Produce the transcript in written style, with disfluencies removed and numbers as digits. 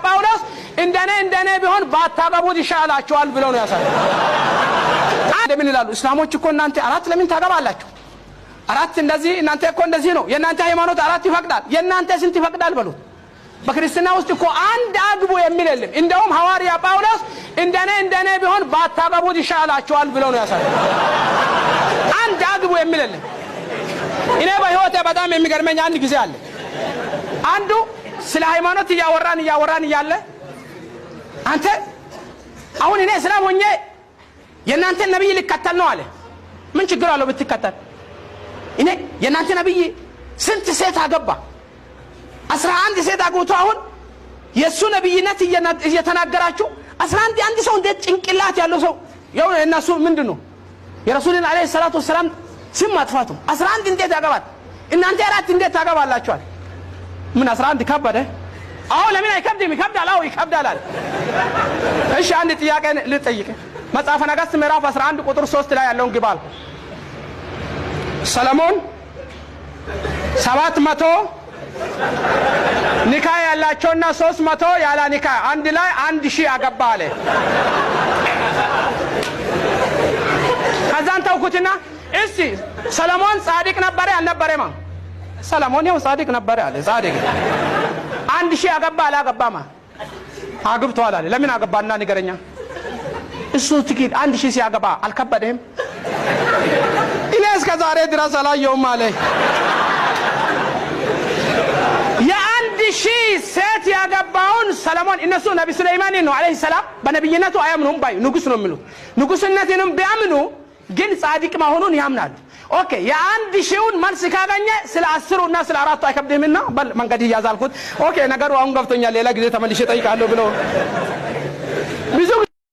ጳውሎስ እንደኔ እንደኔ ቢሆን ባታገቡት ይሻላችኋል ብለው ነው ያሳየው። ለምን ይላሉ እስላሞች እኮ እናንተ 4 ለምን ታገባላችሁ? 4 እንደዚህ እናንተ እኮ እንደዚህ ነው የእናንተ ሃይማኖት 4 ይፈቅዳል፣ የእናንተ ስንት ይፈቅዳል በሉት። በክርስትና ውስጥ እኮ አንድ አግቡ የሚል የለም። እንደውም ሐዋርያ ጳውሎስ እንደኔ እንደኔ ቢሆን ባታገቡት ይሻላችኋል ብለው ነው ያሳየው። አንድ አግቡ የሚል የለም። እኔ በህይወቴ በጣም የሚገርመኝ አንድ ጊዜ አለ። አንዱ ስለ ሃይማኖት እያወራን እያወራን እያለ አንተ አሁን እኔ እስላም ሆኜ የእናንተን ነብይ ልከተል ነው አለ። ምን ችግር አለው ብትከተል? እኔ የእናንተ ነብይ ስንት ሴት አገባ? 11 ሴት አግብቶ አሁን የሱ ነብይነት እየተናገራችሁ 11 አንድ ሰው እንዴት ጭንቅላት ያለው ሰው ያው እነሱ ምንድነው የረሱልን አለይሂ ሰላቱ ወሰላም ስም ማጥፋቱ 11 እንዴት ያገባል? እናንተ 4 እንዴት ታገባላችኋል? ምን 11 ከበደ? አዎ ለምን አይከብድም? ይከብዳል። አዎ ይከብዳል አለ። እሺ አንድ ጥያቄ ልጠይቅ። መጽሐፈ ነገሥት ምዕራፍ 11 ቁጥር 3 ላይ ያለውን ግባ አልኩ። ሰለሞን 700 ኒካ ያላቸውና 300 ያላ ኒካ አንድ ላይ 1000 አገባ አለ። ከዛን ተውኩትና እስቲ ሰለሞን ጻድቅ ነበረ አልነበረማ? ሰለሞን ያው ጻድቅ ነበረ አለ። ጻድቅ 1000 አገባ አላገባማ? አግብቷል አለ። ለምን አገባና ንገረኛ። እሱ ትኪድ 1000 ሲያገባ አልከበደህም? እኔ እስከ ዛሬ ድረስ አላየሁም አለ። የ1000 ሴት ያገባውን ሰለሞን እነሱ ነብይ ሱለይማን ነው አለይሂ ሰላም በነብይነቱ አያምኑም ባይ ንጉስ ነው የሚሉት። ንጉስነትንም ቢያምኑ ግን ጻድቅ መሆኑን ያምናሉ። ኦኬ የ1000ውን መልስ ካገኘ ስለ 10 እና ስለ 4 አይከብድህምና በል መንገድ ይያዝ አልኩት። ኦኬ ነገሩ አሁን ገብቶኛል፣ ሌላ ጊዜ ተመልሼ እጠይቃለሁ ብሎ